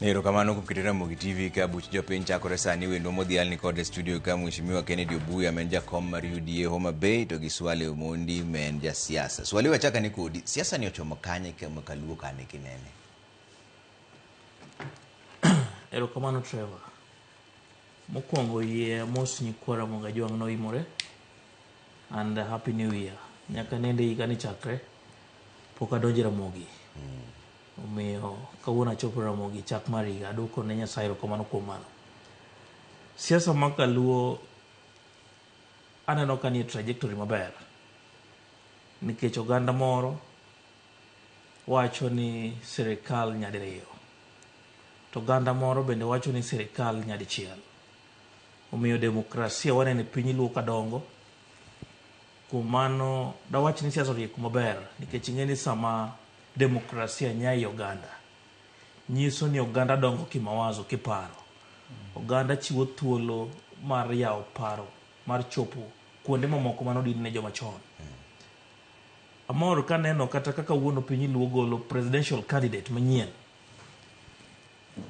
Erokamano kuom keto Ramogi TV ka buch jopiny chakore sani. Wendwa modhial ni kod e studio ka Mheshimiwa Kennedy Obuya ma en jakom mar UDA Homa Bay to gi Swale Omondi ma en jasiasa. Swale wachaka ni kodi. Siasa ni ochomo kanye kama kaluo kane kinene? Erokamano Trevor. Mokwongo yie mos nyikwa Ramogi Ajwang' noimore and happy new year. Nyaka nende higa ni chakre pok adonjo e Ramogi. Omiyo kawuono achopo Ramogi chak mar higa aduoko ne Nyasaye erokamano kuom mano. Siasa ma kaluo aneno ka nie trajectory maber nikech oganda moro wacho ni sirikal nyadiriyo to oganda moro bende wacho ni sirikal nyadichiel. Omiyo demokrasia waneno e piny luo kadongo. Kuom mano dawach ni siasa orieko maber nikech ing'e ni sama demokrasia nya ei oganda nyiso ni oganda dongo kimawazo kiparo. Oganda chiwo thuolo mar yawo paro mar chopo kuonde mamoko mane odin ne joma chon. Amor kaneno kata kaka wuono piny luo golo presidential candidate manyien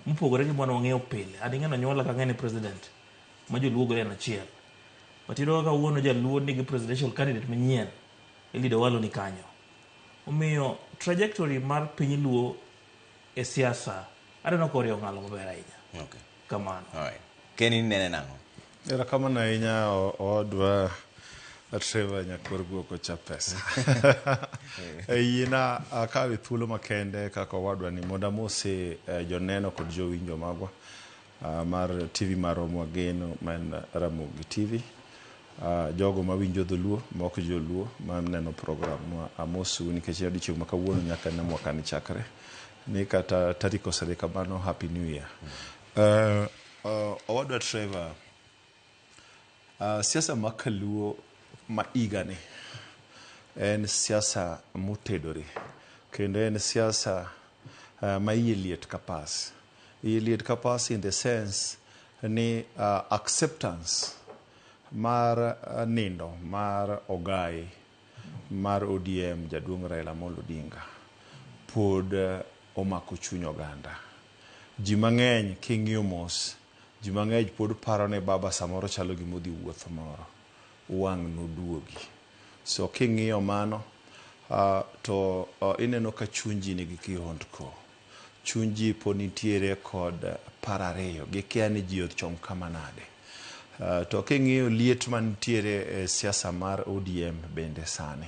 mopogore gi mane wang'eyo pile. An ing'e nonyuola kang'e ni president ma joluo golo en achiel. But iyudo kaka wuono jaluo nigi presidential candidate manyien Eliud Owalo ni kanyo. Omiyo trajectory mar piny luo e siasa aneno ka oriwo ng'alo maber ahinya. Okay. Kamano. All right. Kenny nene nang'o? Erokamano ahinya owadwa Trevor nyakwar guok ocha pesa. Yiena akawe thuolo makende kaka owadwa ni mondo amose joneno kod jowinjo magwa mar TV marwa mwageno ma en Ramogi TV. Jogo mawinjo dholuo ma ok joluo maneno program nwa amosou nikech odiochieng' ma kawuono nyaka ne mwaka ni chakre ni kata tarik osedhi kamano happy new year. Owadwa Trevor, siasa ma kaluo ma higani en siasa motedore kendo en siasa ma iye liet ka pas. Iye liet ka pas in the sense ni acceptance mar nindo mar ogai mar ODM jaduong' Raila Amolo Odinga pod omako chuny oganda. Ji mang'eny king'iyo mos, ji mang'eny pod paro ni baba samoro chalo gima odhi wuoth moro, wang' noduogi. So king'iyo mano to ineno ka chuny ji nigi kihondko. Chuny ji pod nitiere kod paro ariyo, gikia ni ji ochom kama nade. To king'iyo liet mantiere e siasa mar ODM bende sani,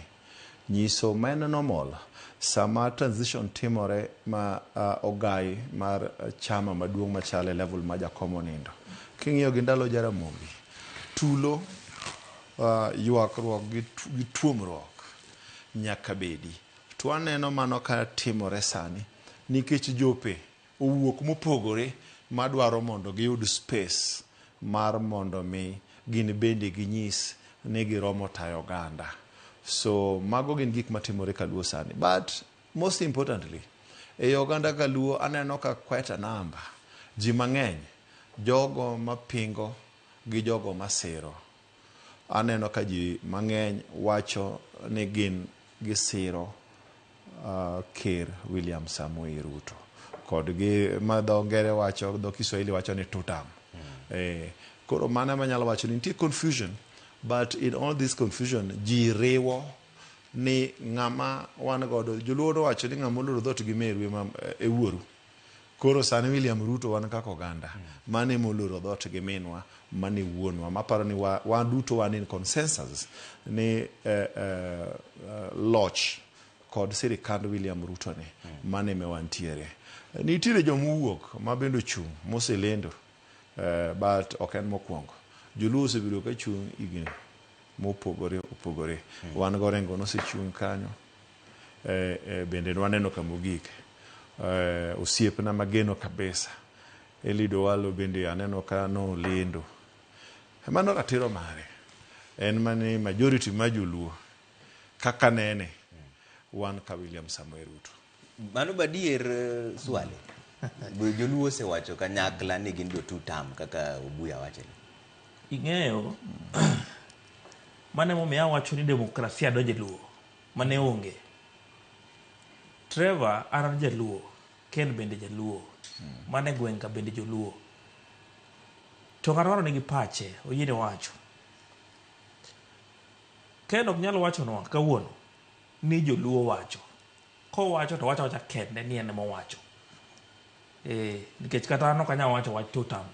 nyiso ma en normal. Sama transition timore ma ogai mar chama maduong' machal e level ma Jakom onindo. King'iyo gi ndalo Jaramogi, tulo, ywakruok gi tuomruok nyaka bedi. To waneno mano ka timore sani nikech jope owuok mopogore madwaro mondo giyud space mar mondo mi gin bende ginyis ni giromo tayo oganda. So mago gin gik matimore kaluo sani. But most importantly, ei oganda kaluo aneno ka quite a number, ji mang'eny, jogo mapingo gi jogo masiro. Aneno ka ji mang'eny wacho ni gin gisiro Ker William Samoei Ruto kod gi ma dho ngere wacho, dho Kiswahili wacho ni tutam. Koro mano ema anyalo wacho ni nitie confusion but in all this confusion ji riwo ni ng'ama wan godo joluo nowacho ni ng'ama oloro dhoot gi meru ema e wuoru. Koro sani William Ruto wan kaka oganda, mano ema oloro dhoot gi minwa, mano e wuonwa. Maparo ni wan duto wan in consensus ni loch kod sirikand William Ruto ni, mano ema wantiere. Nitiere joma owuok ma bende ochung' moselendo, but ok en mokwongo. Joluo osebedo ka chung' higni mopogore opogore. Wan go Orengo nosechung' kanyo. Bende nwaneno kama ogik. Osiepna mageno kabisa Eliud Owalo bende aneno ka nolendo. Mano ratiro mare. En mani majority ma joluo kaka nene wan ka William Samoei Ruto. Mano badier Swale. Joluo osewacho kanyakla ni gin jo two term kaka Obuya wacho ni. Ing'eyo, mano emomiyo awacho ni demokrasia donjo e luo mane onge. Trevor, an an jaluo. Ken bende jaluo. Mane gweng' ka bende joluo. To ng'ato ng'ato nigi pache, oyiene wacho. Ken ok nyal wachonwa kawuono ni joluo wacho. Kowacho to wacho awacha kende ni en ema owacho. Eh, nikech kata an ok anyal wacho wach two term.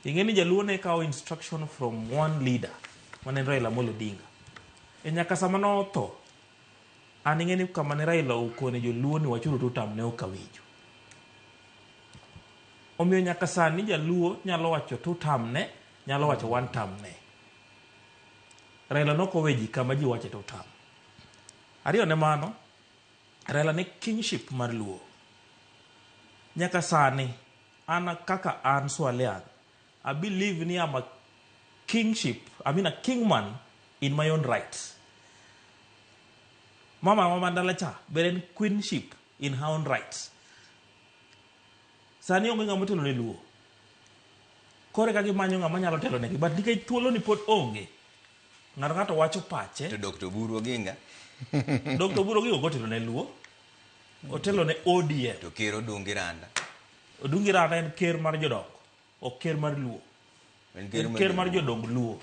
Ing'e ni jaluo ne kawo instruction from one leader mane en Raila Amolo Odinga. E nyaka sama notho, an ing'e ni kama ne Raila okone joluo ni wachuru two term ne ok awinjo. Omiyo nyaka sani jaluo nyalo wacho two term ne, nyalo wacho one term ne. Raila nok owe ji kama ji wache two term. Ariyo ne mano, Raila ne kingship mar Luo. Nyaka sani, an kaka an Swalean, I believe ni I'm a kingship, I mean a kingman in my own right. Mama wa Mandala cha, ber en queenship in her own right. Sani onge ng'ama otelo ne Luo. Koro eka gimanyo ng'ama nyalo telo negi, but nikech thuolo ni pod onge, ng'ato ng'ato wacho pache. To Dr. Oburu Oginga Dr. Oburu Oginga ok otelo ne Luo, otelo ne ODM. to ker Odungi Randa. Odungi Randa en ker mar jodongo, ok ker mar Luo. En En ker mar jodong Luo,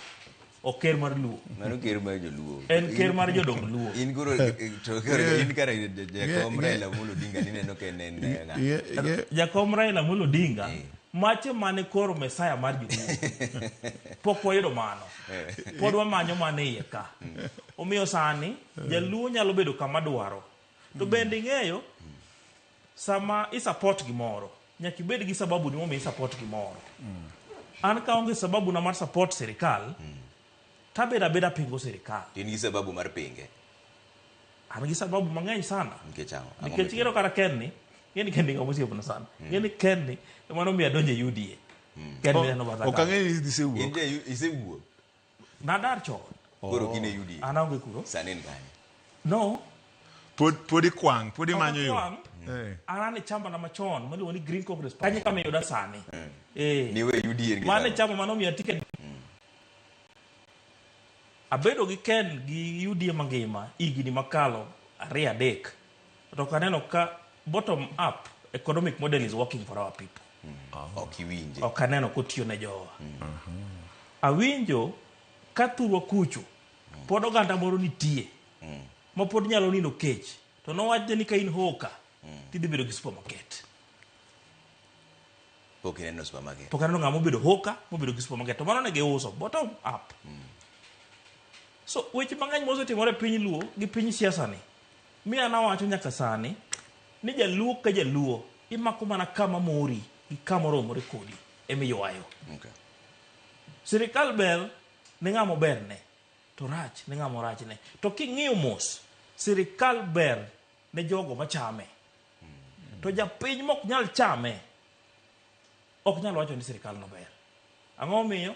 ok ker mar Luo. Mano ker mar joluo. En ker mar jodong Luo. In koro to koro in kare jakom Raila Amolo Odinga nineno ka en en ng'a? Jakom Raila Amolo Odinga mache mane koro Mesaya mar joluo. Pok wayudo mano. Pod wamanyo mane iye ka. Omiyo sani jaluo nyalo bedo kama dwaro. To bende ing'eyo sama i support gimoro nyaka ibed gi sababu ni momiyo i support gimoro. An kaonge sababu na mar support sirikal tabedo abeda pingo sirikal. To in gi sababu mar pinge. An gi sababu mang'eny sana. Nikech ang'o? Ang'o Nikech ing'eyo kata Ken ni, ing'e ni Ken ni ng'ama osiepna sana. Ing'e ni Ken ni ema nomiyo adonjo e UDA. Ken ni neno batha Ok kanyo. ang'eyo ni isewuok. In ja isewuok. Nadar chon. Koro ok in e UDA. An aonge kuro. Sani en kanye? No. Pod pod ikwang', pod imanyo yo. Akwang', An an e chama na machon miluongo ni Green Congress Party. Kanyo kama iyuda sani. Eh. Niwe UDA nikech Mano e ang'o? chama mane omiya ticket. Abedo gi Ken gi UDA mangima higni makalo ariyo adek. To ok aneno ka bottom up economic model is working for our people. Ok iwinje. Ok aneno kotiyo ne jowa. Awinjo ka thurwa kucho pod oganda moro nitie ma pod nyalo nindo kech to nowachne ni ka in hoka tidhi bedo gi supermarket. Pok ineno supermarket. Pok aneno ng'ama obedo hoka mobedo gi supermarket to mano ne giuso bottom up. So weche mang'eny mosetimore e piny Luo gi piny siasa ni mi an awacho nyaka sani ni jaluo ka jaluo imako mana kama mori gi kama oromore kodi emiywayo. Okay. Sirikal ber ne ng'ama oberne to rach ne ng'ama orachne. To king'iyo mos, sirikal ber ne jogo machame. To japiny mok nyal chame ok nyal wacho ni sirikal no ber. Ang'o momiyo?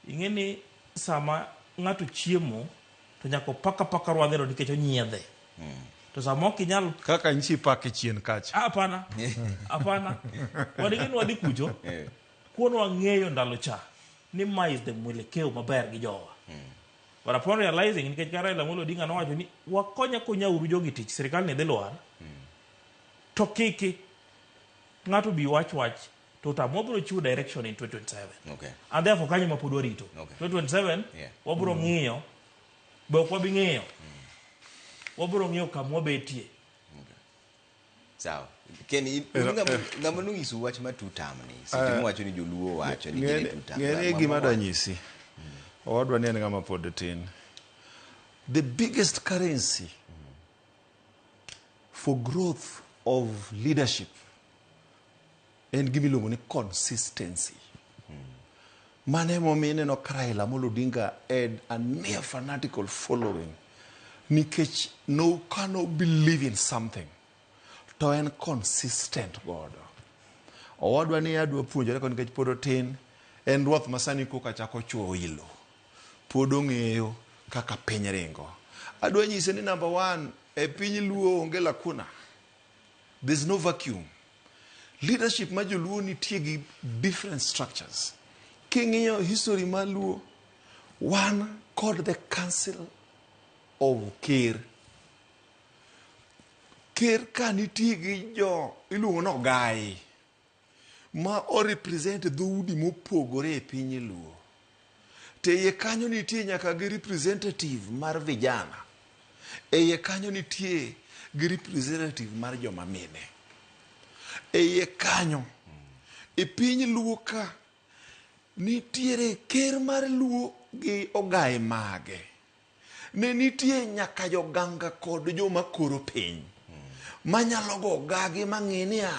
Ing'e ni sama ng'ato chiemo to nyaka opak apaka rwadheno nikech onyiedhe. To sama ok inyal Kaka nchi ipake chien kacha. Ah, hapana. Hapana. Wadigi ni wadhi kucho. Kuon wang'eyo ndalo cha ni ma is the mwelekeo maber gi jowa. But upon realizing nikech ka Raila Amolo Odinga nowacho ni wakonya konya uru jogi tich sirikal ni dhi lwar. To kiki ng'ato bi wach wach to tamo wabiro chiwo direction in 2027. Okay. And therefore kanyo ma pod warito. Okay. 2027 Yeah. wabiro ng'iyo be ok wabi ng'iyo. Wabiro ng'iyo kama wabetie. Sawa. Ken in ng'ama nonyiso wach ma two term ni. Seche mowacho ni joluo wacho ni gine two term. Ng'e gima adwa nyisi. Owadwa ni en ng'ama pod tin. The biggest currency for growth of leadership en gima iluongo ni consistency. Mano emomiyo ineno ka Raila Amolo Odinga had a near fanatical following nikech no kano believe in something to en consistent godo. Owadwa ni adwa puonjore kode nikech pod otin, en ruoth ma sani koka chako chuo ilo. Pod ong'eyo kaka piny ringo. Adwa nyise ni number one, e piny Luo onge lacuna. There's no vacuum. Leadership ma joluo nitie gi different structures. King'iyo history mar Luo, wan kod the council of ker. Ker ka nitie gi jo iluongo ni ogai ma o represent dhoudi mopogore e piny Luo. To iye kanyo nitie nyaka gi representative mar vijana. E iye kanyo nitie gi representative mar joma mine. E iye kanyo, e piny Luo ka, nitiere ker mar Luo gi ogaye mage. Ne nitie nyaka joganga kod joma koro piny manyalo go gagi mang'i niya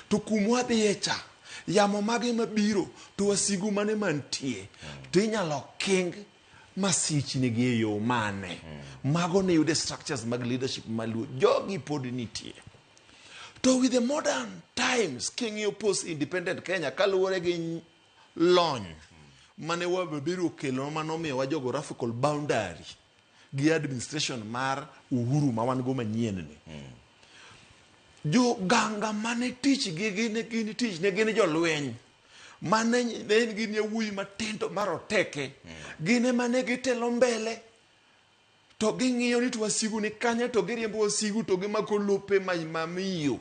to kumwadhiye cha yamo mage mabiro to wasigu mane mantie to inyalo king masichni gi e yo mane. Mago ne yude structures mag leadership maluo. Jogi pod nitie. To with the modern times, king'iyo post independent Kenya kaluwore gi lony mane wabeberu okelo manomiyowa geographical boundary gi administration mar Uhuru ma wan go manyien ni. Joganga mane tich gi gin gin tich ne gin jolweny mane ne gin yawuoyi matindo maroteke gin ema ne gitelo mbele to ging'iyo ni to wasigu ni kanye to giriembo wasigu to gimako lope mamiyo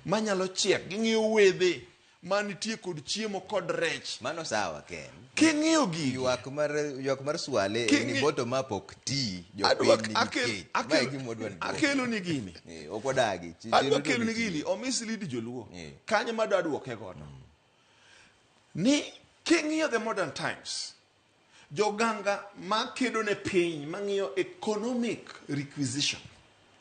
manyalo chiek ging'iyo wedhe manitie kod chiemo kod rech Mano sawa Ken. King'iyo gigi Ywak mar Swale en ni bottom up ok ti, Adwa jopiny nigi kech. Ma e gima wadwa ni duoko. Akelo ni gini. Ok wadagi. Adwa Chenro kelo ni nitie. gini o mislead joluo. Kanyo madwa duoke godo ni king'iyo the modern times, joganga makedo ne piny mang'iyo economic requisition,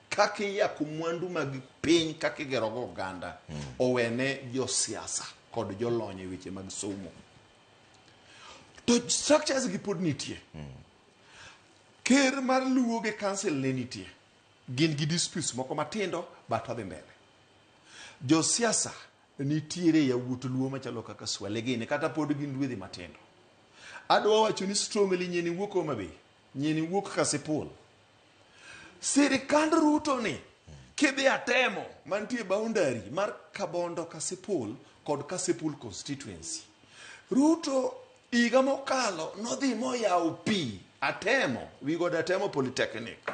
kaka iyako mwandu mag piny, kaka igerogo oganda, owene josiasa kod jolony e weche mag somo, to structures gi pod nitie. Ker mar Luo gi council ne nitie, gin gi disputes moko matindo, but wadhi mbele. Josiasa nitiere, yawuot Luo machalo kaka Swale gini kata pod gin ruedhi matindo. Adwa wacho ni strongly, nyeni wuok Homa Bay, nyeni wuok Kasipul, sirikand Ruto ni kidhi atemo mantie boundary mar Kabondo Kasipul kod Kasipul constituency. Ruto higa mokalo nodhi moyawo pi atemo wi god Atemo Polytechnic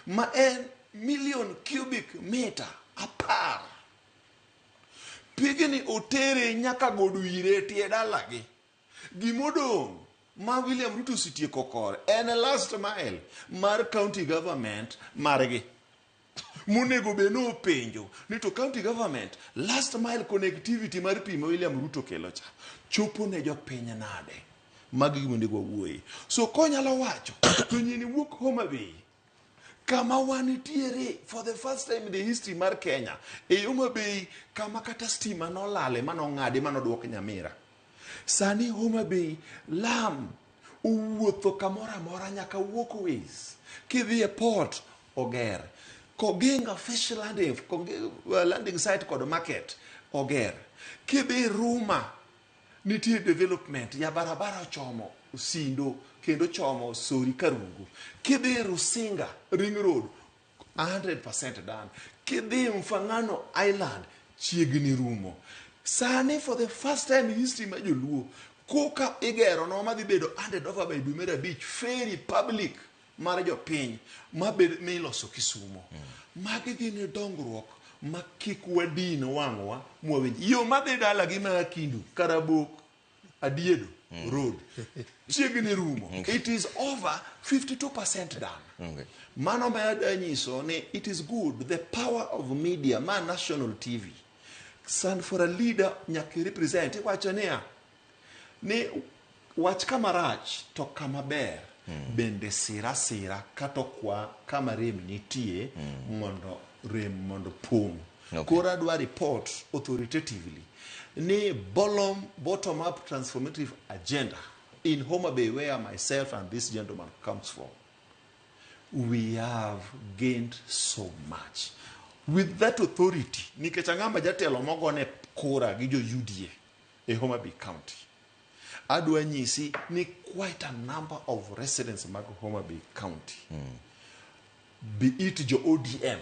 ma en million cubic meter 10. Pigni otere nyaka god wire tie dalagi. Gimodong' ma William Ruto osetieko kore en last mile mar county government margi monego bed ni openjo ni to county government last mile connectivity mar pi ma William Ruto kelo cha chopo ne jopiny nade? Magi gima onego wawuoye. So konyalo wacho to nyini wuok Homa Bay kama wanitiere for the first time in the history mar Kenya e Homa Bay, kama kata stima nolale manong'adi manodwok Nyamira. Sani Homa Bay lam owuotho kamoro amora nyaka walkways. Kidhi e port oger, Koginga fish landing, landing site kod market oger. Kidhi Ruma nitie development ya barabara ochomo Sindo kendo chomo Sori Karungu. Kidhi Rusinga ring road 100% done. Kidhi Mfangano Island chiegni rumo. Sani for the first time in history ma joluo koka igero no madhi bedo handed over by dwe mar abich ferry public mar jopiny mabed miloso Kisumo. Magi gin dongruok ma kik wadin wang'wa mwawinj. Yo madhi dalagi ma Akindu Karabok Adiedo road chiegni rumo. It is over 52% done. Mano ma adwa nyiso ni it is good, the power of media ma national TV stand for a leader nyaka represent. Iwacho niya ni wach kama rach to kama ber bende sira sira kata okwa kama rem nitie mondo rem mondo pong'. Koro adwa report authoritatively ni bottom up transformative agenda in Homa Bay, where myself and this gentleman comes from, we have gained so much with that authority nikech ang'ama jatelo mogone kura gi jo UDA e Homa Bay County. Adwa nyisi ni quite a number of residents mag Homa Bay County, be it jo ODM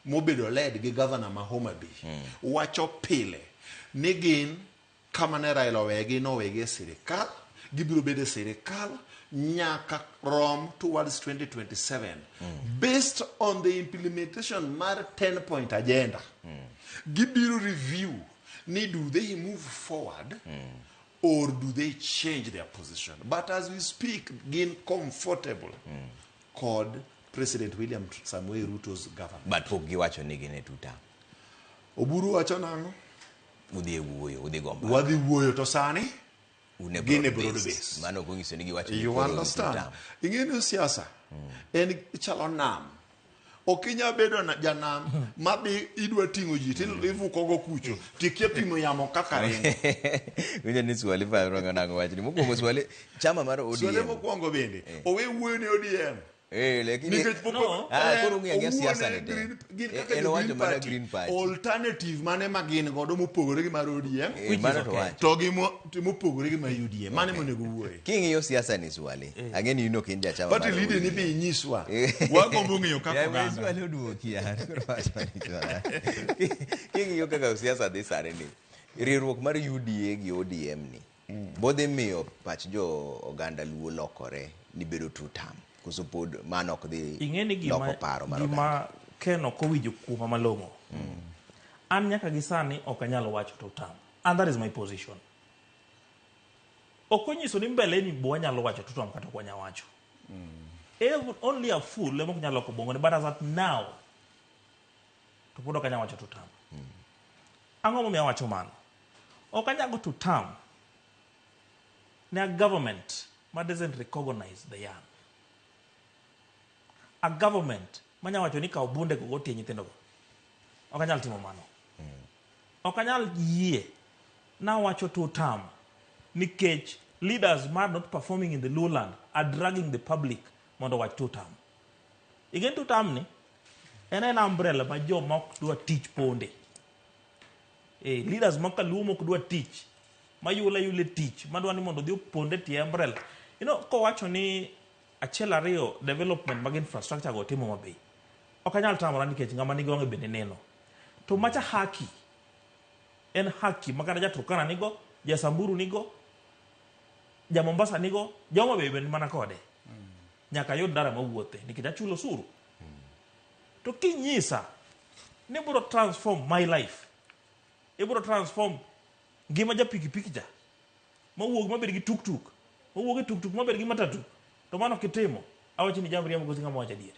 mobedo led gi governor ma Homa Bay, wacho pile ni gin kama ne Raila owegi nowegi e sirikal, gibiro bedo e sirikal. nyaka rom towards 2027 based on the implementation mar 10 point agenda. Gibiro review ni do they move forward or do they change their position. But as we speak, gin comfortable kod President William Samoei Ruto's government. But pok giwacho ni gin e two term. Oburu wacho nang'o? Udhi e wuoyo, udhi go mbaka. Wadhi wuoyo to sani Un e gin e broad broad base. base. Mano ok onyiso ni giwacho ni You koro two understand? term. Ing'e ni siasa en chalo nam. Ok inyal bedo janam madhi idwa ting'o ji to ivuko go kucho tikia pimo yamo kaka ringo. Winjo ni Swali paro nang'o wachni. Mokwongo Swali, chama mar ODM. Swali mokwongo bende owe wuoyo ne ODM. Eh, lakini Nikech pok No. Ah, koro ung'iyo ang'iya owuo siasa ne ni te. Green- gin Eh, kaka en jo owacho Green mana Party. Green Party. Alternative mane ma gin godo mopogore gi mar ODM Eh, Which is mano to okay. wacho. to gi to mopogore gi mar UDM. Mano ema onego wuoye. King'iyo siasa ni Swali, ang'e ni in ok in jachama Party mar leader ni ODM. be inyiswa. Wagombo ng'eyo kaka Ya, oganda. Swali oduoki ya. Koro wach mane Swali. King'iyo kaka siasa dhi sani ni, riwruok mar UDA gi ODM ni, bodhi miyo pach jo oganda Luo lokore ni bedo two term. Koso pod mano ok dhi Ing'e ni loko gima, paro mar oganda. gima Ken ok owinjo kuoma malong'o. An nyaka gi sani ok anyal wacho two term. And that is my position. Ok onyiso ni mbele ni bo wanyalo wacho two term kata ok wanyal wacho. Only a fool ema ok nyal loko bongone, but as at now to pod ok anyal wacho two term. Ang'o momiyo awacho mano? Ok anyal go two term ne a government ma doesn't recognize the young. A government manya wacho ni kaw bunde go gotie nyithindo go. Ok anyal timo mano. Ok anyal yie nawacho two term nikech leaders ma are not performing in the lowland are dragging the public mondo owach two term. Igen two term ni en umbrella ma joma ok dwa tich ponde. Leaders ma kaluo mok dwa tich, mayula yule tich, madwa ni mondo odhi oponde tie umbrella. You know, kowacho ni achiel ariyo development mag infrastructure go timo maber. Ok anyal tamora nikech ng'ama nigi wang'e bende neno. To macha haki, en haki ma kata ja Turkana nigo, ja Samburu nigo, ja Mombasa nigo, ja Homa Bay bende mana kode. Nyaka yud ndara mawuothe nikech achulo osuru. To kinyisa ni ibiro transform my life, ibiro transform ngima ja pikipiki cha mawuog mabed gi tuktuk, mawuog e tuktuk mabed gi matatu, to mano kitimo, awacho ni jamriambo koso ng'ama wacho adier.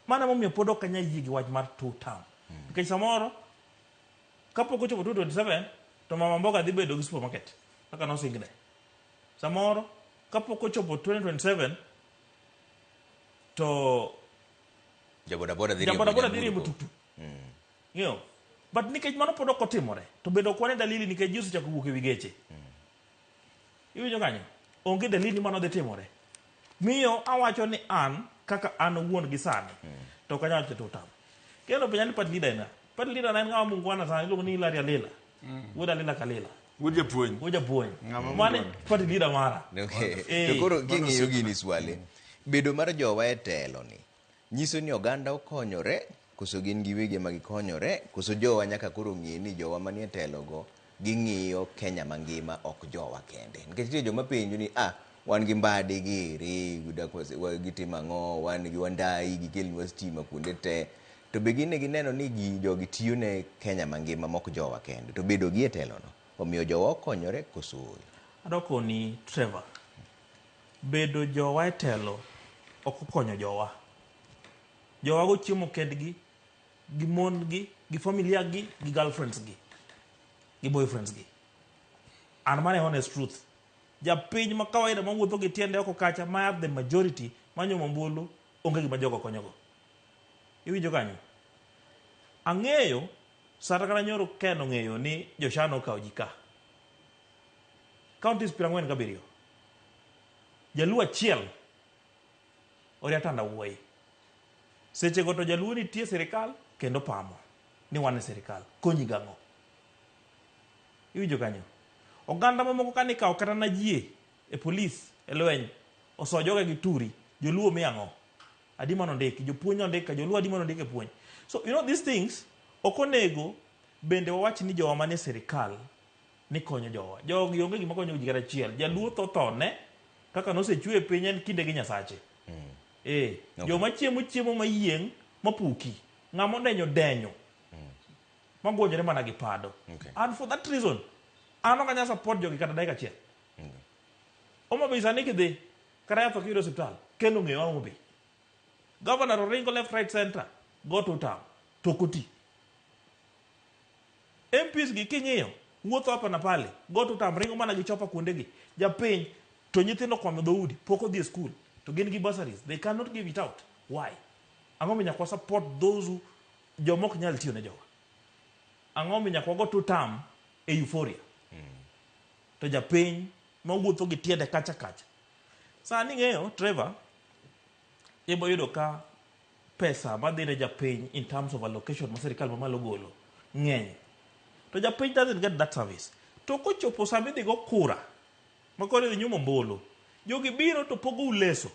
Mano emomiyo pod ok anyal yie gi wach mar two term. Nikech samoro kapok ochopo 2027 to mama mboga dhi bedo gi supermarket kaka nosingne. Samoro kapok ochopo 2027 to Jabodaboda dhi ja riembo bodaboda dhi riembo nyamburko. tuktuk. Ng'eyo? But nikech mano pod ok otimore, to bende ok wane dalili nikech ji osechako wuok ewi geche. Iwinjo kanyo? Onge dalili ni mano dhi timore. Miyo awacho ni an kaka an owuon gi sani to ok anyal wacho two term. Kendo penja ni party leader en ng'a? Party leader na en ng'ama mungwana sana iluongo ni Hilary Alila. Wuod Alila Kalila. Wuod japuonj. Wuod japuonj. Ng'ama Mano mungwana. party leader mara. Okay. Eh. To koro king'iyo gini Swali, bedo mar jowa e telo ni nyiso ni oganda okonyore koso gin giwegi ema gikonyore koso jowa nyaka koro ng'e ni jowa manie telo go ging'iyo Kenya mangima ok jowa kende. Nikech nitie joma penjo ni wan gi Mbadi giri, gitimo ang'o, wan gi Wandayi gikelnwa stima kuonde te. To be gin ne gineno ni jogi tiyo ne Kenya mangima mok jowa kende. To bedo gi e telo no omiyo jowa okonyore koso ooyo? Adwa koni Trevor, bedo jowa e telo ok okonyo jowa. Jowa go chiemo kendgi, gi mon gi, gi familia gi, gi girlfriends gi, gi boyfriends gi. And mano e honest truth. Japiny ma kawaida mawuotho gi tiende oko kacha ma the majority manyomo ombulu onge gima jogo konyogo. Iwinjo kanyo? Ang'eyo sata kata nyoro Ken ong'eyo ni Joshano okawo ji ka. Counties 47. Jaluo achiel oria tandawuoyi. Sechego to jaluo nitie sirikal kendo pamo ni wan e sirikal. Konyi gang'o? Iwinjo kanyo? Oganda mamoko kane ikawo kata na jie e polis e lweny oso joge gi turi, joluo mi ang'o? Adi mano ndiki, jopuonj nondik ka, joluo adi mano ndik e puonj. So you know these things ok onego bende wawach ni jowa manie sirikal ni konyo jowa. Jogi onge gima konyo ji kata achiel. Jaluo tho thone Kaka nosechwe piny en kinde gi Nyasache. Eh, joma chiemo chiemo mayieng' mapuki. Ng'ama odenyo denyo. Magwonjore mana gi pado. And for that reason, an ok anyal support jogi kata dakika achiel. Homa Bay sani kidhi, kata yath ok iyud e osiptal, Ken ong'eyo Homa Bay. Governor oringo left right center, go to town, to ok oti. MPs gi king'iyo, wuotho hapa na pale, go to town, ringo mana gi chopa kuonde gi. Japiny, to nyithindo okwamo dhoudi, pok odhi e school, to gin gi bursaries, they cannot give it out. Why? Ang'o miyo nyaka wa support those who joma ok nyal tiyo ne jowa? Ang'o miyo nyaka wago two term e euphoria? To japiny mawuotho gi tiende kacha kacha. Sani ing'eyo, Trevor, ibo yudo ka pesa madhi ne japiny in terms of allocation ma sirikal mamalo golo ng'eny. To japiny doesn't get that service. To kochopo sama idhi go kura, ma koro idhi nyumo ombulu, jogi biro to pogou leso,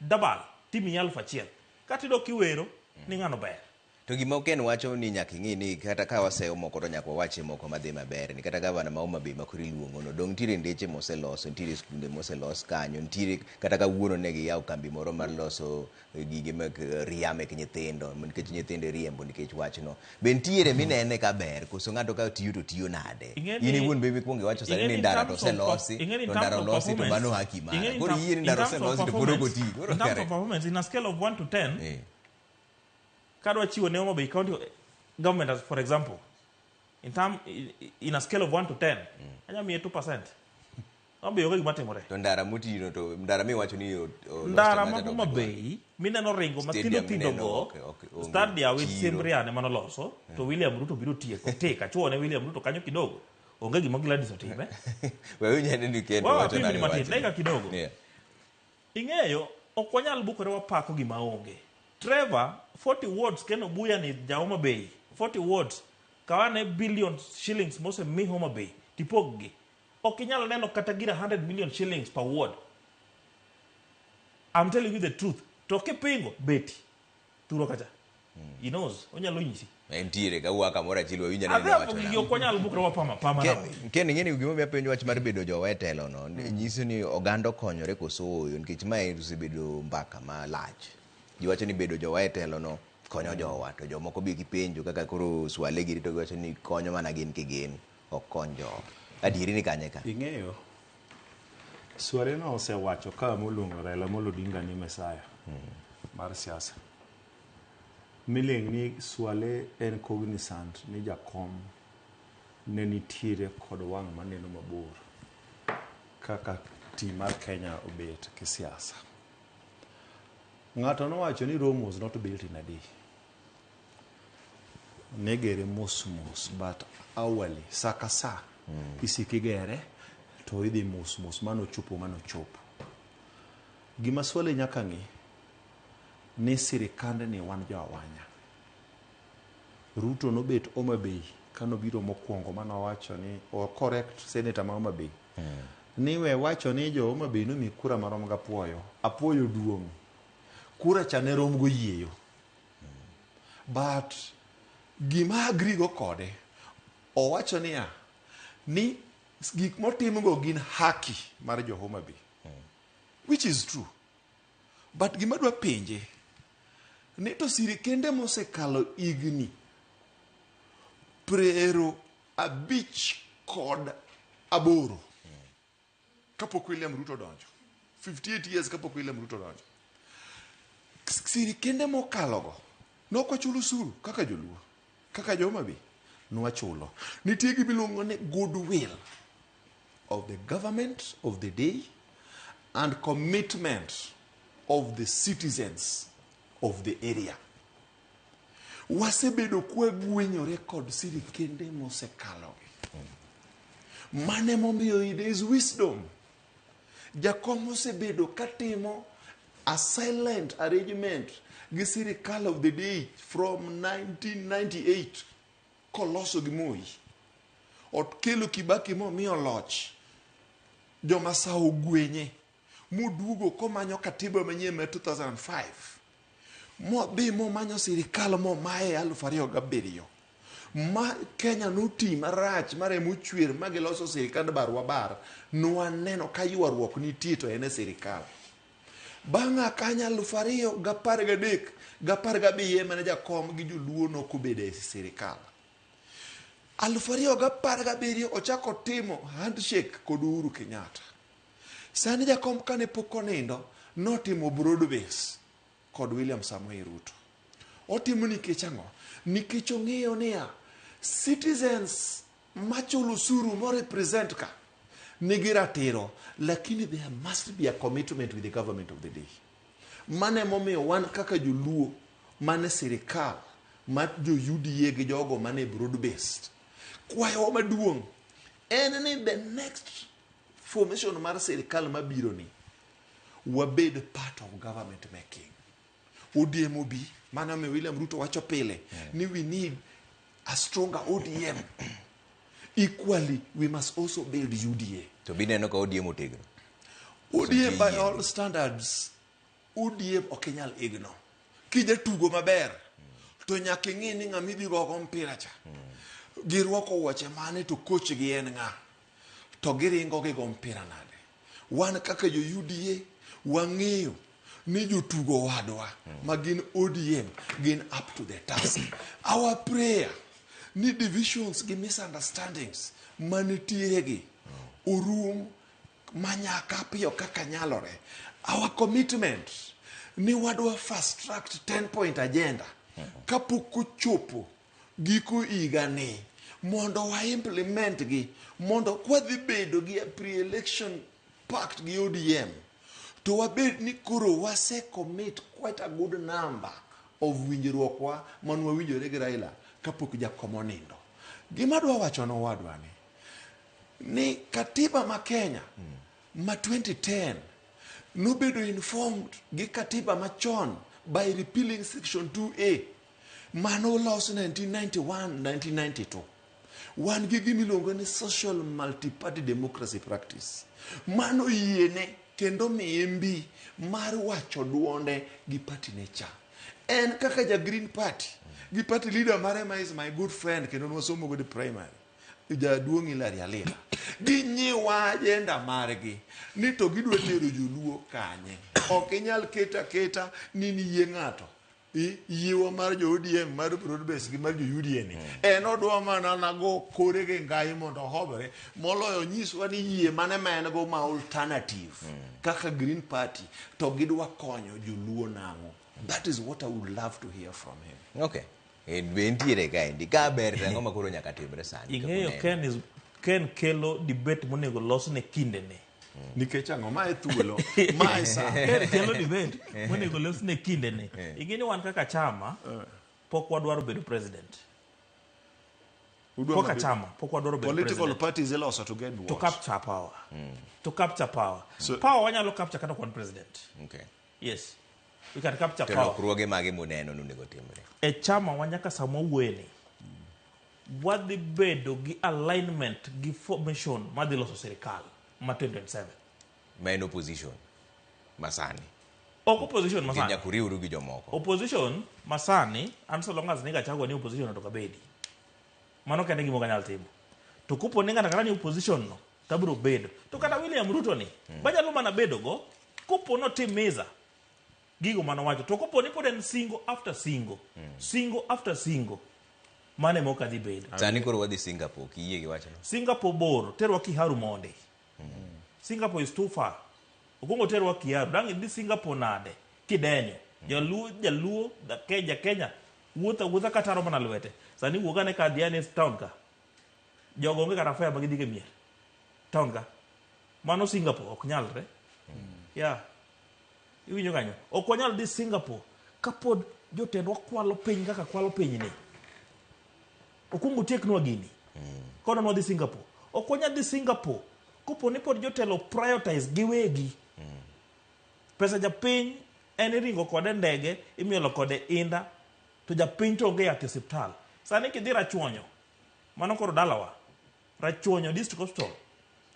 dabal, timiyi 1000. Kata idok iwero ni ng'ano ber. To gima Ken wacho ni nyaka ing'i ni kata ka waseyo moko to nyaka wawache moko madhi maber ni kata gavana ma Homa Bay ma koro iluongo no dong nitiere ndeche moseloso, nitiere skunde moselos kanyo, nitiere kata kawuono ne giyawo kambi moro mar loso gige mag ria mek nyithindo nikech nyithindo iriembo nikech wachno. Be nitiere minene ka ber koso ng'ato ka tiyo to tiyo nade? In iwuon be mikwongo iwacho sani ni ndara to oselosi, to ndara olosi to mano haki mara. Koro iyie ni ndara oselosi to pod ok oti. Koro In terms of performance, in a scale of 1 to 10, kadwa chiwo ne Homa Bay County government as for example, in a scale of 1 to 10, anya miye 2%. Homa Bay onge gima timore. To ndara motino to ndara miwacho ni Ndara ma Homa Bay mineno ringo mathindo thindo go, Stadia with Simbrian ema noloso, to William Ruto biro tieko. Tik, achuo ne William Ruto kanyo kidogo. Onge gima Gladys otime. Wewe nyane ni kendo wacho nani matin, dakika kidogo. Ing'eyo, ok wanyal bukore wapako gima onge. Trevor, 40 wards Ken Obuya ni ja Homa Bay. 40 wards. Kawane billion shillings mosemi Homa Bay. Tipog gi. Ok inyal neno kata gira 100 million shillings per ward. I'm telling you the truth. To kipingo, beti. Thuro kacha. He knows. Onyalo nyisi. Entiere ka wuok kamoro achiel wawinjo ane Adhi wacho gigi ok wanyal bukre wapama pama. Ken ing'e ni gimomiyo apenjo wach mar bedo jowa e telo no nyiso ni oganda okonyore koso ooyo nikech mae osebedo mbaka malach. Ji wacho ni bedo jowa e telo no konyo jowa to jomoko be gipenjo kaka koro Swale giri to giwacho ni konyo mana gin kigin ok kony jowa. Adieri ni kanye ka? Ing'eyo, Swale no osewacho ka moluongo Raila Amolo Odinga ni Messiah mar siasa. Miling ni Swale en cognizant ni jakom ne nitiere kod wang' maneno mabor kaka team mar Kenya obet kisiasa. Ng'ato nowacho ni Rome was not built in a day. Negere mos mos but hourly, sa ka sa isiko igere to idhi mos mos manochopo manochopo. Gima Swale nyaka ng'e ni sirikandni wan jo awanya. Ruto nobet Homa Bay kanobiro mokwongo manowacho ni o correct senator ma Homa Bay. Ni we wacho ni jo Homa Bay nomi kura marom gapuoyo. Apuoyo duong'. Kura cha ne rom goyieyo. But gima agree go kode, owacho niya, ni gik motimgo gin haki mar jo Homa Bay. Which is true. But gima dwa penje, ni to sirikende mosekalo higni 58 kapok William Ruto donjo, 58 years kapok William Ruto donjo, sirikende mokalogo nok wachulo osuru kaka joluo, kaka jo Homa Bay, nwachulo. Nitie gima iluongo ni goodwill of the government of the day and commitment of the citizens of the area. Wasebedo kwagwenyore kod sirikende mosekalogi. Mane momiyo it is wisdom. Jakom osebedo katimo a silent arrangement gi sirikal of the day from 1998 koloso gi Moi. Okelo Kibaki momiyo loch. Joma ogwenye moduogo komanyo katiba manyien mar 2005 modhi momanyo sirikal momaye 2007 Ma Kenya noti marach ma remo chwer ma giloso sirikand barwa bar, nwaneno ka ywaruok nitie to en e sirikal. Bang' a kanyo 2013 gi 17 emane jakom gi joluo nokobedo e sirikal. 2017 ochako timo handshake kod Uhuru Kenyatta. Sani jakom kane pok onindo notimo broad base kod William Samoei Ruto. Otimo nikech ang'o? Nikech ong'eyo niya, citizens machulo osuru mo represent ka nigi ratiro, lakini there must be a commitment with the government of the day. Mano emomiyo wan kaka joluo mane sirikal mar jo UDA gi jogo mane broad based, kwayowa maduong' en ni the next formation mar sirikal mabiro ni wabed part of government making. ODM obi, mano omiyo William Ruto wacho pile ni we need a stronger ODM. Equally, we must also build UDA. To bineno ka ODM otegno. ODM by all standards, ODM ok inyal ignore. Kijatugo maber, to nyaka ing'i ni ng'ama idhi gogo mpira cha. Girwako wuoche mane to coach gi en ng'a. To giringo gigo mpira nade. Wan kaka jo UDA wang'eyo ni jotugo wadwa ma gin ODM gin up to the task. Our prayer ni divisions gi misunderstandings manitiere gi orum manyaka piyo kaka nyalore. Our commitment ni wadwa fast track 10 point agenda kapok ochopo giko higa ni mondo wa implement gi mondo kwadhi bedo gi a pre-election pact gi ODM to wabed ni koro wase commit quite a good number of winjruokwa manwawinjore gi Raila kapok jakom onindo. Gima adwa wacho nowadwa ni katiba ma Kenya ma 2010 nobedo informed gi katiba machon by repealing section 2A mano los 1991 1992. Wan gi gimiluongo ni social multi-party democracy practice. Mano yiene kendo miye mbi mar wacho duonde gi party ne cha. En kaka ja Green Party gi party leader mare ma is my good friend kendo nwasomo godo e primary jaduong' Hilary Alila. Ginyiwa agenda margi ni to gidwa tero joluo kanye. Ok inyal keto aketa ni niyie ng'ato. Yiewa mar jo ODM mar broad base gi mar jo UDA ni en odwa mana nago kore gi ngai mondo ohobre moloyo nyiswa ni yie mane ma en go ma alternative kaka Green Party to gidwa konyo joluo nang'o. That is what I would love to hear from him. Okay. Be entiere kaendi. Ka ber to ang'o ma koro nyaka timre sani? Ing'eyo Ken, is, Ken kelo debate monego los ne kindene. Nikech ang'o? Mae thuolo, mae sa. Ken kelo debate monego los ne kindene. Ing'e ni wan kaka chama pok wadwaro bedo president. Udwa Kaka mabe- chama pok wadwaro bedo Political president. parties iloso to get To what? capture power. To capture power. So- Power wanyalo capture kata ok wan president. Okay. Yes. We can capture To power. lokruoge mage muneno ni onego timre? E chama wa nyaka sama wawuoyeni wadhi bedo gi alignment gi formation madhi loso sirikal ma 2027. Ma en opposition masani. Ok opposition masani. Nyaka uriwru gi jomoko. Opposition masani, and so long as ni Gachagua ni opposition to kabedi. Mano kende gima ok anyal timo. To kopo ni ng'ato ang'ata ni opposition no, to abiro bedo. To kata William Ruto ni, banyalo mana bedo go, kopo notimiza gigo manowacho. To kopo ni pod en singo after singo, singo after singo, mano ema ok adhi bedo. Sani koro wadhi Singapore, kiyie gi wachno. Singapore bor, terwa Kiharu monde. Singapore is too far. Okwongo terwa Kiharu. Dang' idhi Singapore nade? Kidenyo. Jaluo, jaluo, ja Kenya, wuotho awuotha kataro mana lwete. Sani wuog ane ka dhi ane town ka. Jogo onge kata fare ma gidhi go e mier. Town ka. Mano Singapore ok nyalre. Yeah. Iwinjo kanyo? Ok wanyal dhi Singapore kapod jotendwa kwalo piny kaka kwalo pinyni. Okwongo otieknwa gini. Kono nwadhi Singapore. Ok wanyal dhi Singapore kopo ni pod jotelo prioritize giwegi. Pesa japiny en iringo kode ndege, imielo kode inda, to japiny to onge yath e osiptal. Sani kidhi Rachuonyo, mano koro dalawa, Rachuonyo District Hospital,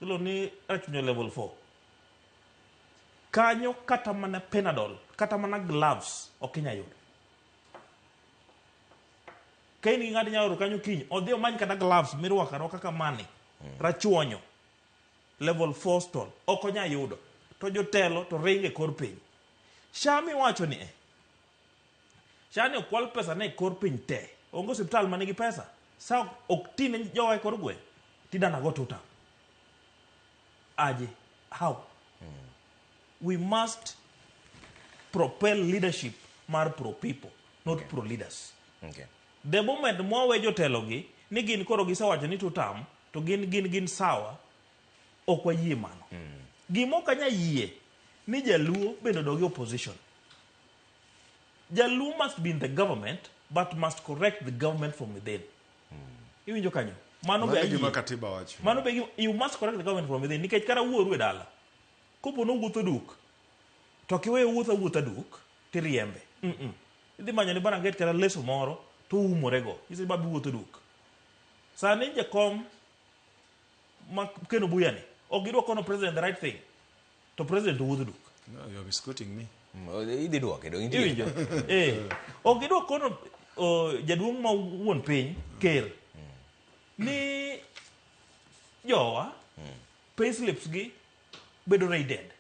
iluongo ni Rachuonyo level 4. Kanyo kata mana Panadol, kata mana gloves ok inyal yudo. Ka in gi ng'ato inyalo oro kanyo kiny, odhi omany kata gloves mirwako arwaka kamani, rachuonyo, level 4 stall, ok onya yudo. To jotelo to ringo e kor piny. SHA miwacho ni e, SHA ni okwal pesa ne e kor piny te. Onge osiptal manigi pesa. SHA ok ti ne jowa e kor gweng'. Tidana go tuta. Aje. How? We must propel leadership mar pro people, not pro leaders. The moment mwawe jotelo gi ni gin koro gisewacho ni tutam to gin sawa, ok wayie mano. Gima ok anya yie ni jaluo bende odog e opposition. Jaluo must be in the government but must correct the government from within. Iwinjo kanyo? Mano be Mano e gima ayie. katiba wacho. Mano be you must correct the government from within nikech kata wuoru e dala kopo nowuotho duk to kiweyo wuotho awuotha duk tiriembe. Idhi manyo ne baranget kata leso moro to oumorego. Nyiso ni babi wuotho duk. Sani jakom ma Ken Obuya ni ok gidwa kono president the right thing to president owuotho duk. No, you are misquoting me. Idhi duoke dong intie. Iwinjo? Ok gidwa kono jaduong' ma wuon piny ker ni jowa payslips gi bedo raided.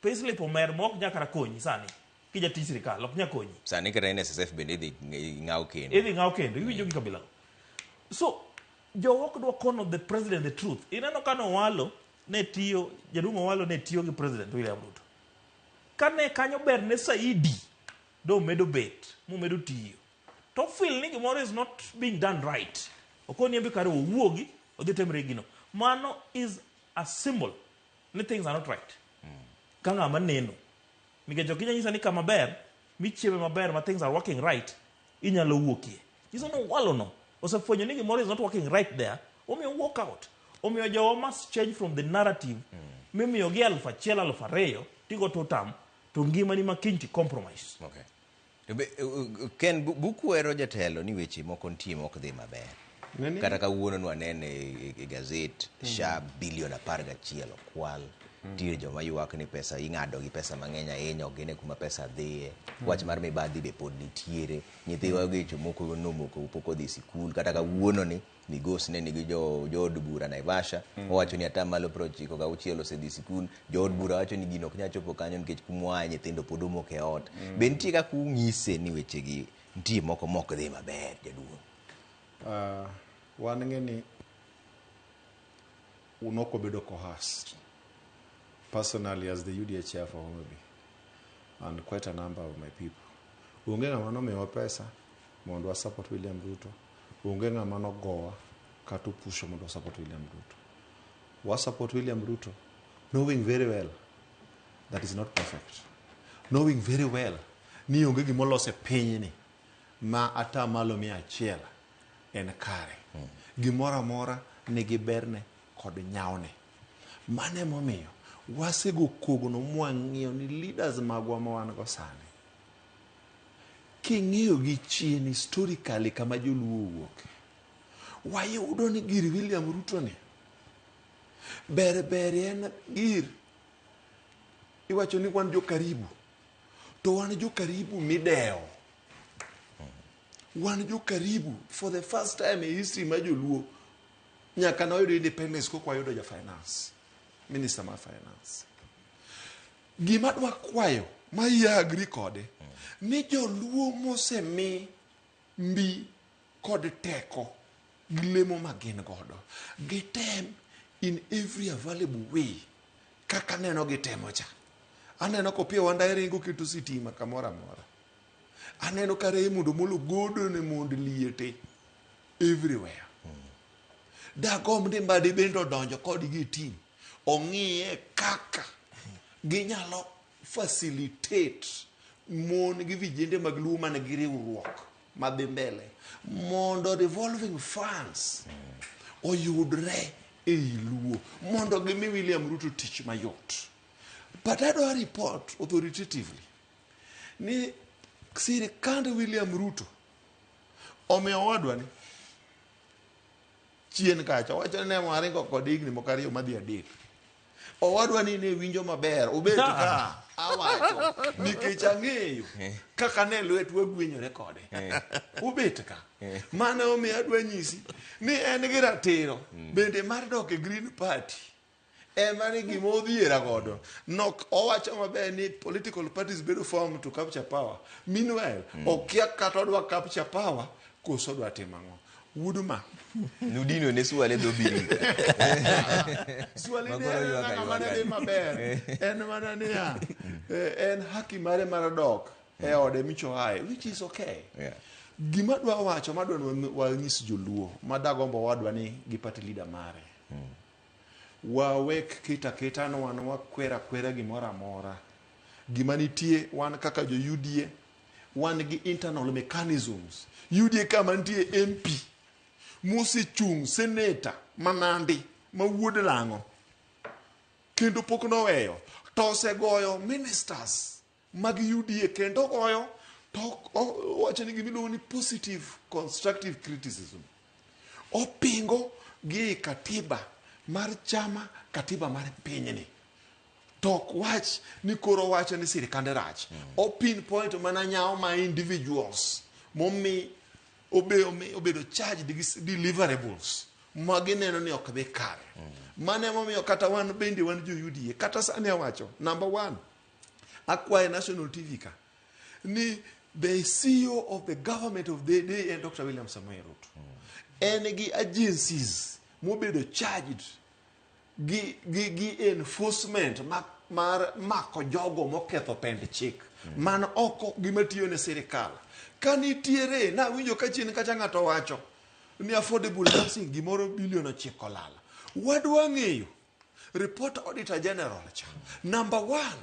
Payslip omer ma ok nyal kata konyi sani kijatij sirikal ok nyal konyi. Sani kata NSSF bende idhi ng'aw kendo. Idhi ng'aw kendo, iwinjo gi kabila. So jowa ok dwa kono the president the truth. Ineno ka Owalo ne tiyo, jaduong' Owalo ne tiyo gi president William Ruto. Kane kanyo ber ne saidi, do medo bet, momedo tiyo. To feel ni gimoro is not being done right. Okoni embe kare owuogi, odhi temre gino. Mano is a symbol ni things are not right. Ka ng'ama neno. Nikech ok inyal nyisa ni kama ber, michieme maber ma things are working right, inyalo wuokie. Nyiso ni Owalo no osefwenyo ni gimoro is not working right there, omiyo walk out. Omiyo jowa must change from the narrative mimiyo gi 1000, 2000 tigo tutam to ngimani ma kiny ti compromise. Okay. To be, Ken, bukwero jatelo ni weche moko nitie ma ok dhi maber. Nini? Kata kawuono nwanene e gazet, SHA bilion 11 okwal. Nitiere joma ywak ni pesa ing'ado gi pesa mang'eny ahinya, ok gine kuma pesa dhiye. Wach mar mibadhi be pod nitiere. Nyithiwa gecho moko nomoko pok odhi sikul. Kata kawuono ni Migos ne nigi jood bura Naivasha. Owacho ni atamalo 96 osedhi sikul. Jood bura wacho ni gino ok nyal chopo kanyo nikech kumwaye nyithindo pod omoko e ot. Be nitie kaka ung'ise ni wechegi nitie moko mok dhi maber jaduong'? Wan ng'e ni unok wabedo coerced. Personally as the UDA chair for Homa Bay and quite a number of my people. Onge ng'ama nomiyowa pesa mondo wa support William Ruto. Onge ng'ama nogowa kata opusho mondo wa support William Ruto. Wa support William Ruto knowing very well that is not perfect. Knowing very well ni onge gima oloso e pinyni ma atamalo 100 en kare. Gimoro amora nigi berne kod nyawne. Mano emomiyo wasego kogno mwang'iyo ni leaders magwa ma wan go sani. King'iyo gi chien historically kama joluo owuoke, wayudo ni gir William Ruto ni ber ber en gir iwacho ni wan jokaribu to wan jokaribu midewo. Wan jokaribu for the first time e history mar joluo nyaka ne wayudo independence koka wayudo ja finance minister mar finance. Gima adwa kwayo ma iya agree kode ni joluo mosemi mbi kod teko gi lemo ma gin godo gitem in every available way kaka aneno gitemo cha. Aneno ka Opiyo Wandayi ringo keto sitima kamoro amora. Aneno ka Raymond Omolo godo ne mond liete everywhere. Dagomb ni Mbadi bende odonjo kodgi e team. Ong'iye kaka ginyalo facilitate mon gi vijende mag Luo man gi riwruok madhi mbele mondo revolving funds oyudre ei Luo mondo gimi William Ruto tich mayot. But adwa report authoritatively ni sirikand William Ruto omiyo owadwa ni chien kacha wacho ni ne waringo kod higni moko ariyo madhi adek. Owadwa ni ne winjo maber, obet ka awacho nikech ang'eyo kaka ne lwetwa gwenyore kode. Obet ka. Mano omiyo adwa nyisi ni en gi ratiro bende mar dok e Green Party. Ema ni gima odhiera godo. Nok owacho maber ni political parties bedo formed to capture power. Meanwhile, okia kata odwa capture power koso odwa timo ang'o. Wuod ma. Nudino ne Swale dho birika. Swali ne Makoro en ywak ng'ama ne aywaka. dhi maber. En mana niya, en haki mare mar dok e ode michoaye, which is okay. Gima dwa wacho, madwa ni wanyis joluo, madagombo wadwa ni gi party leader mare. Wawek kita kita ni wan wakwera kwera gimoro amora. Gima nitie wan kaka jo UDA, wan gi internal mechanisms. UDA kama nitie MP mosechung' senator ma Nandi ma wuod Lang'o kendo pok noweyo to osegoyo ministers mag UDA kendo ogoyo to owacho ni gimiluongo ni positive constructive criticism. Opingo gi katiba mar chama, katiba mar pinyni. To ok wach ni koro wacho ni sirikande rach. O pinpoint mana nyawo ma individuals momi obedo charged gi deliverables ma gineno ni ok dhi kare. Mano emomiyo kata wan bende wan jo UDA, kata sani awacho, number one, akwaye National TV ka, ni the CEO of the government of the day en Dr. William Samoei Ruto. En gi agencies mobedo charged gi enforcement mar mako jogo moketho pend chik. Man oko gima tiyo ne sirikal. Ka nitiere, nawinjo ka chien kacha ng'ato wacho ni affordable housing gimoro bilion 9 lal. Wadwa ng'eyo report Auditor General cha. Number one,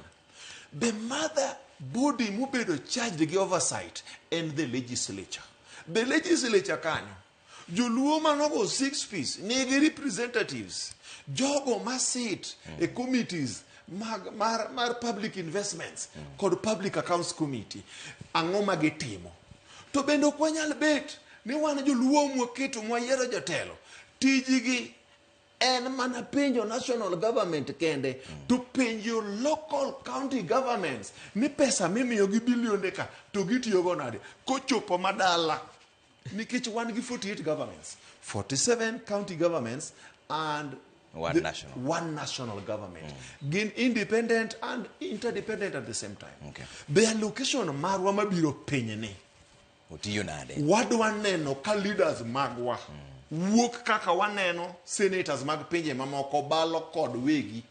the mother body mobedo charged gi oversight en the legislature. The legislature kanyo, joluo manogo 6 piece nigi representatives, jogo ma sit e committees mag, mar public investments kod public accounts committee. Ang'o ma gitimo? To bende ok wanyal bet ni wan joluo mwaketo mwayiero jotelo. Tijgi en mana penjo national government kende, to penjo local county governments ni pesa mimiyo gi bilionde ka to gitiyogo nade kochopo madala, nikech wan gi 48 governments, 47 county governments and one national. One national government. Gin independent and interdependent at the same time. The allocation marwa mabiro pinyni otiyo nade? Wadwa neno ka leaders magwa wuok kaka waneno senators mag pinje mamoko balo kod wegi.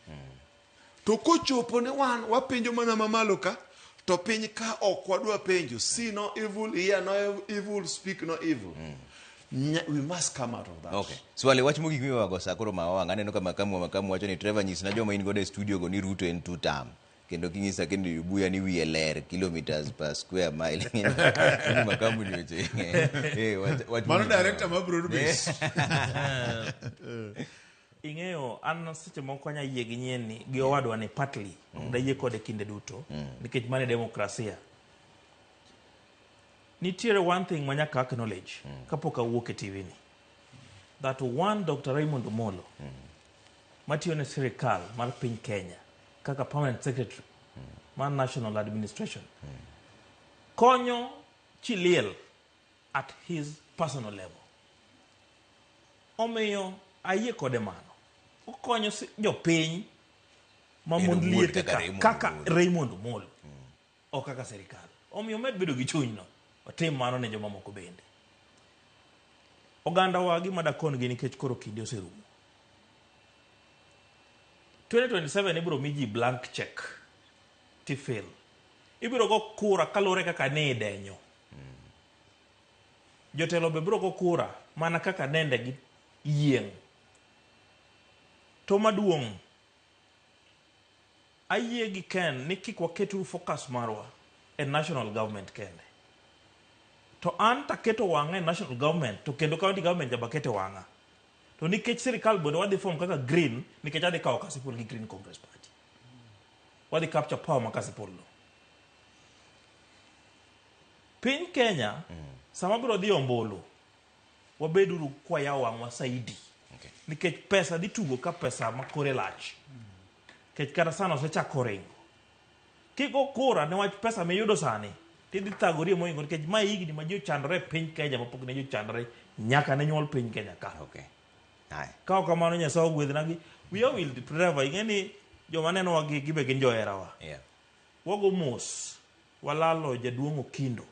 To kochopo ni wan wapenjo mana mamalo ka, to piny ka ok wadwa penjo, see no evil, hear no evil, speak no evil. We must come out of that. Okay. Swali wach mogik miwago sa koro ma wang' aneno ka makamu wacho ni Trevor nyisna joma in godo e studio go ni Ruto en two term. Kendo kinyisa kendo Obuya ni wiye ler kilometers per square mile. Ni makamu ni weche. Wach Mano mogik director ma broad base. Ing'eyo an seche moko anya yie gi nyien ni gi owadwa ni partly ok dayie kode kinde duto nikech mano e demokrasia. Nitiere one thing ma nyaka acknowledge kapok awuok e TV ni. That one Dr. Raymond Omolo matiyo ne sirikal mar piny Kenya kaka permanent secretary mar National Administration konyo Chiliel at his personal level. Omiyo ayie kode mano. Okonyo jopiny ma En mond owuon liete kaka ka, Raymond kaka Omolo. Raymond Omolo. Ok kaka sirikal. Omiyo med bedo gi chunyno. Otim mano ne jomamoko bende. Oganda wa gima dakon gi nikech koro kinde oserumo. 2027 ibiro mi ji blank check tifill. Ibiro go kura kaluwore kaka ne idenyo. Jotelo be biro go kura mana kaka nende gi yieng'. To maduong', ayie gi Ken ni kik waketuru focus marwa e national government kende. To an taketo wang'a e national government to kendo county government jaba kete wang'a. To nikech sirikal bende wadhi form kaka Green, nikech adhi kawo Kasipul gi Green Congress Party. Wadhi capture power ma Kasipul no. Piny Kenya, sama biro dhi ombulu, wabeduru kwayawo wang'wa saidi. Nikech pesa dhi tugo ka pesa ma kore lach. Kech kata sani osechako ringo. Kigo kura niwach pesa miyudo sani, tidhi thagori mohingo nikech ma higni ma ji ochandore e piny Kenya mapok ne ji ochandore nyaka ne nyuol piny Kenya ka. Okay. Haya. Ka ok kamano Nyasaye ogwedhnagi. Wiya owil Trevor, ing'e ni joma nenowa gi gibe gin joherawa. Yeah. Wago mos, walalo jaduong' Okindo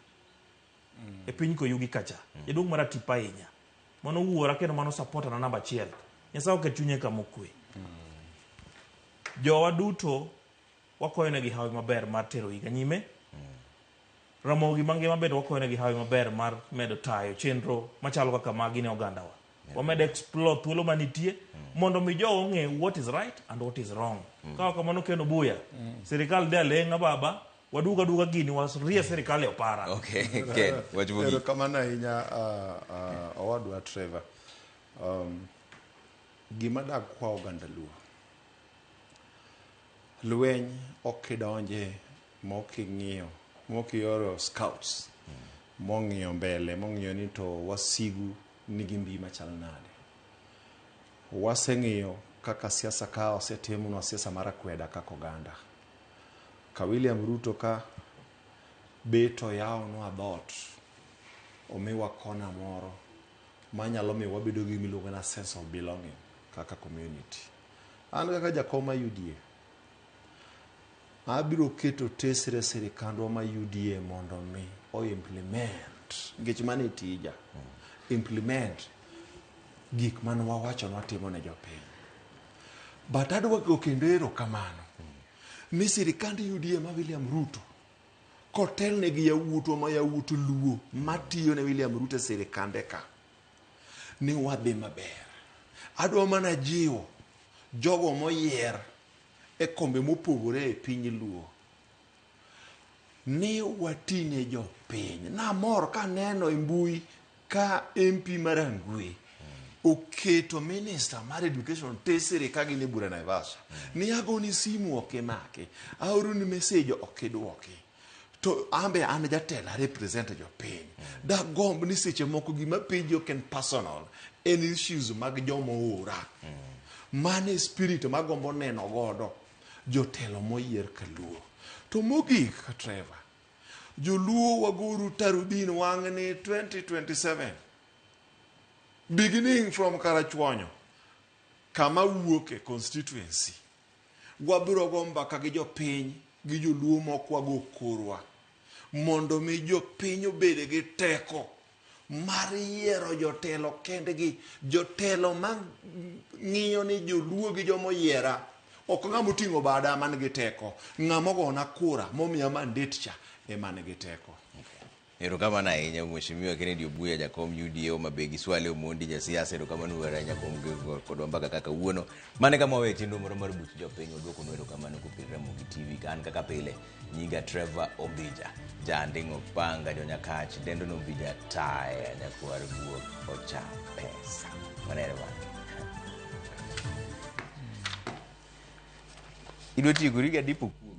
e piny Koyugi kacha. Jaduong' maratipo ahinya. Mano wuora kendo mano supporter na namba achiel. Nyasaye oket chunye kama okwe. Jowa duto wakoyonegi hawi maber mar tero higa nyime. Ramogi mangima bende wakoyonegi hawi maber mar medo tayo chenro machalo kaka magi ne ogandawa. Wamed explore thuolo manitie mondo mi jowa ong'e what is right and what is wrong. Ka ok kamano Ken Obuya, sirikal de aleng'a baba, waduga duga gini warie sirikal e opara. Okay, Ken, wach mogik. Erokamano ahinya owadwa Trevor. Gima dag kwa oganda Luo. Lweny ok idonje mok ing'iyo, mok ioro scouts mong'iyo mbele, mong'iyo ni to wasigu nigi mbi machal nade. Waseng'iyo kaka siasa ka osetimnwa siasa mar akweda kaka oganda. Ka William Ruto ka bet oyawonwa dhoot, omiwa kona moro manyalo miyo wabedo gi gimiluongo na sense of belonging kaka community. An kaka jakom ma UDA, abiro keto tesre sirikandwa ma UDA mondo mi o implement, nikech mano e tija, implement gik mane wawacho ni watimo ne jopiny. But adwa go kendo erokamano ni sirikand UDA ma William Ruto kotelne gi yawuotwa ma yawuot Luo matiyo ne William Ruto e sirikande ka ni wadhi maber. Adwa mana jiwo jogo moyier e kombe mopogore e piny Luo ni watine jopiny. Namor kaneno e mbui ka MP mar Rangwe oketo minister mar education tesre ka gin e bura Naivasha. Ni agoni simu ok imaki, aoroni message ok idwoki. To ambe an jatelo a represent jopiny. Dagomb ni seche moko gima penji ok en personal, en issues mag joma oora. Mano e spirit magombo neno godo jotelo moyier kaluo. To mogik, Trevor, joluo wagoru tarubin wang'ni 2027. Beginning from Karachuonyo, kama wuok e constituency. Wabiro go mbaka gi jopiny gi joluo moko wago korwa mondo mi jopiny obed gi teko mar yiero jotelo kendgi, jotelo ma ng'iyo ni joluo gi joma oyiera ok ng'ama oting'o bada man gi teko, ng'ama ogona kura momiya mandate cha ema nigi teko. Erokamano ahinya Mheshimiwa Kennedy Obuya, jakom UDA Homa Bay gi Swale Omondi jasiasa. Erokamano uru ahinya kuom kodwa mbaka kaka wuono. Mane kama wawe chenro moro mar buch jopiny. Waduokonu erokamano kopir Ramogi TV. Ka an kaka pile, nyinga Trevor Ombija, janding'o panga jonyakach, dendo no Ombija taya, nyakwar guok ocha pesa. Manere bana. Idwa tiekori gi adipo kuo.